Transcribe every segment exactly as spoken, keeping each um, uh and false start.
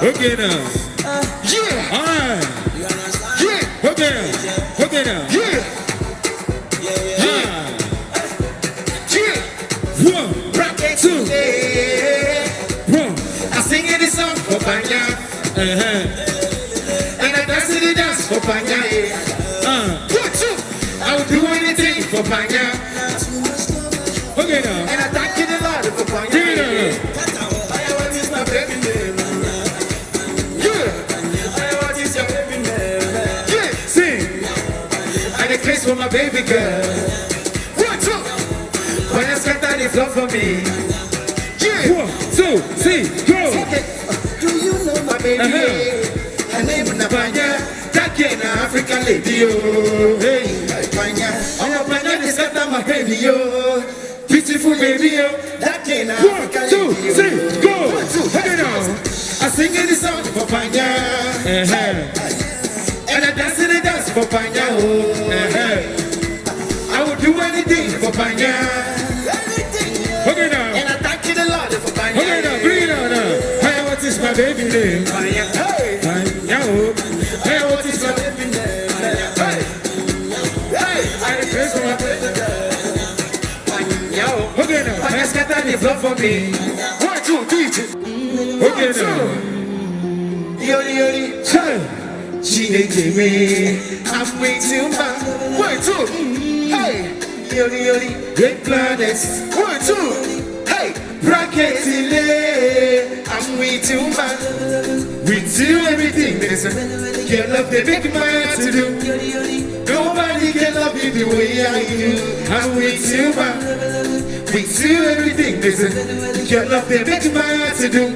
Okay now. Yeah, Alright. yeah, Okay now. Okay now. Yeah, Ah. yeah. One, Bracket two, yeah. One. I sing in the song for Panya, Uh-huh. and I dance in the dance for Panya. Yeah. Uh. One, two. I will do anything for Panya, Okay now. and I thank you the Lord for Panya. Bring it on. Panya, what is my baby name? Yeah. Panya, what is your baby name? Yeah. Sing. I dey craze for my baby girl. One, two. Panya scatter the floor for me. Yeah. One, two, three, go. Okay. Do you know my baby? Uh-huh. Her name na Panya. That girl na African lady, oh. Hey, Panya. Oh, Panya, this got my baby, yo. Beautiful baby, yo. That girl na One, African two, lady, yo. three, go. One, two. Take it down. I sing in the song for Panya. Uh-huh. And I dance in the dance for Panya, oh. Uh-huh. I will do anything for Panya. Okay now. And I thank you the Lord for Panya. Okay now. Bring it on now. Hey, what is my baby name? Panya, hey. Panya, oh. Hey, what is my baby name? Hey, hey, I request for my baby girl. Panya, oh. Okay now. Panya scatter the floor for me. One, two, three, two. Okay now. Yoli, yoli. Hey. Chineke me, I'm with you, man. One, two. Hey, yoli, yoli. Great planets. One, two. Hey, bracket delay. I'm with you, man. With you, everything is. Your love, they make my heart to do. Nobody can love you the way I do. I'm with you, man. With you, everything is. Your love, they make my heart to do.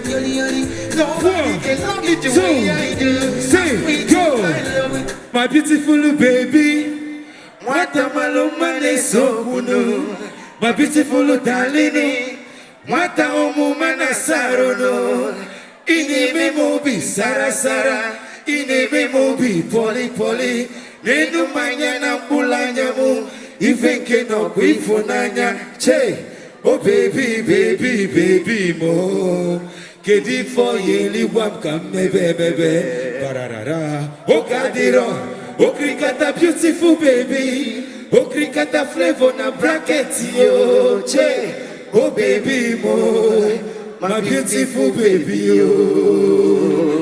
Nobody can love you the way I do. Say, With go. You, my love. My beautiful baby. Nwata maluma na-eso unu. My beautiful darling. Nwata ọmụma na-asara unu. Ị na-eme m obi sara sara. Ị na-eme m obi poli poli. N'enu m anya na mkpụrụ anya m. Ife nke na ọkwa ịfụnanya. Che. Oh baby, baby, baby mo. Kedu ife ọ ya-eli gwa m ka m mebe emebe? Bararara. Oge adịrọ. Okrikata beautiful baby. Okrikata flavor na bracket yo. Che. Oh baby mo. My beautiful baby yo.